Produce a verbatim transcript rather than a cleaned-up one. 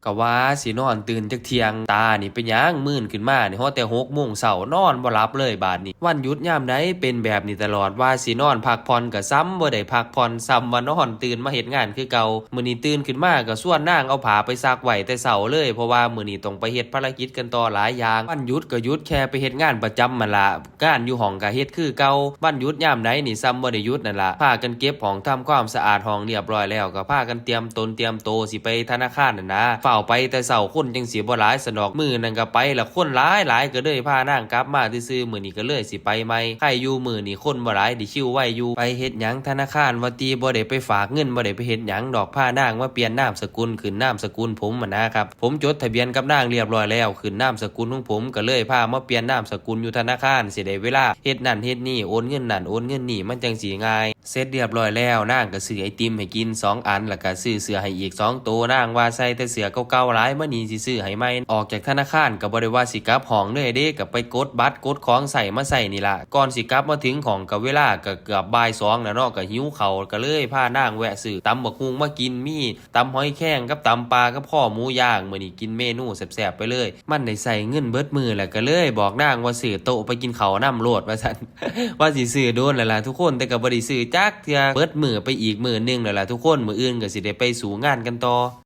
ก็ว่าสินอนตื่นจักเที่ยง ตานี่เป็นหยังมื่นขึ้นมานี่ ฮอดแต่หกโมงเช้า นอนบ่หลับเลยบาดนี้ วันหยุดยามใดเป็นแบบนี้ตลอด ว่าสินอนพักผ่อนก็ซ้ำบ่ได้พักผ่อน ซ้ำว่านอน ตื่นมาเฮ็ดงานคือเก่า มื้อนี้ตื่นขึ้นมาก็ชวนนางเอาผ้าไปซักไว้แต่เช้าเลย เพราะว่ามื้อนี้ต้องไปเฮ็ดภารกิจกันต่อหลายอย่าง วันหยุดก็หยุดแค่ไปเฮ็ดงานประจำหั้นล่ะ งานอยู่ห้องก็เฮ็ดคือเก่า วันหยุดยามใดนี่ซ้ำบ่ได้หยุดนั่นล่ะ พากันเก็บห้อง ทำความสะอาดห้องเรียบร้อยแล้ว ก็พากันเตรียมตนเตรียมโตสิไปธนาคารนั่นนะ ฟ้าวไปแต่เช้า คนจั่งสิบ่หลายซั้นดอก มื้อนั้นก็ไปละ คนหลายหลาย ก็เลยพานางกลับมาซื่อๆ มื้อนี้ก็เลยสิไปใหม่ ใครอยู่มื้อนี้คนบ่หลาย ได้คิวไวอยู่ ไปเฮ็ดหยังธนาคารว่าติ บ่ได้ไปฝากเงิน บ่ได้ไปเฮ็ดหยังดอก พานางมาเปลี่ยนนามสกุล ขึ้นนามสกุลผมหั้นนะครับ ผมจดทะเบียนกับนางเรียบร้อยแล้ว ขึ้นนามสกุลของผม ก็เลยพามาเปลี่ยนนามสกุลอยู่ธนาคาร สิได้เวลาเฮ็ดนั่นเฮ็ดนี่ โอนเงินนั่นโอนเงินนี่ มันจั่งสิง่าย เสร็จเรียบร้อยแล้ว นางก็ซื้อไอติมให้กินสองอัน แล้วก็ซื้อเสื้อให้อีกสองโต นางว่าใส่แต่เสื้อเก่าๆหลาย มื้อนี้สิซื้อให้ใหม่ ออกจากธนาคารก็บ่ได้ว่าสิกลับห้องเลยเด้ ก็ไปกดบัตรกดของใช้มาใช้นี่ล่ะ ก่อนสิกลับมาถึงห้องก็เวลาก็เกือบบ่ายสองแล้วเนาะ ก็หิวข้าว ก็เลยพานางแวะซื้อตำบักหุ่งมากิน มีตำหอยแครงกับตำป่ากับคอหมูย่าง มื้อนี้กินเมนูแซ่บๆไปเลย มันได้ใช้เงินเบิดมื้อแล้ว ก็เลยบอกนางว่าซื้อโต๊ะไปกินข้าวนำโลดว่าซั้น ว่าสิซื้อโดนแล้วล่ะทุกคน แต่ก็บ่ได้ซื้อจักเทื่อ เบิดมื้อไปอีกมื้อหนึ่งแล้วล่ะทุกคน มื้ออื่นก็สิได้ไปสู้งานกันต่อ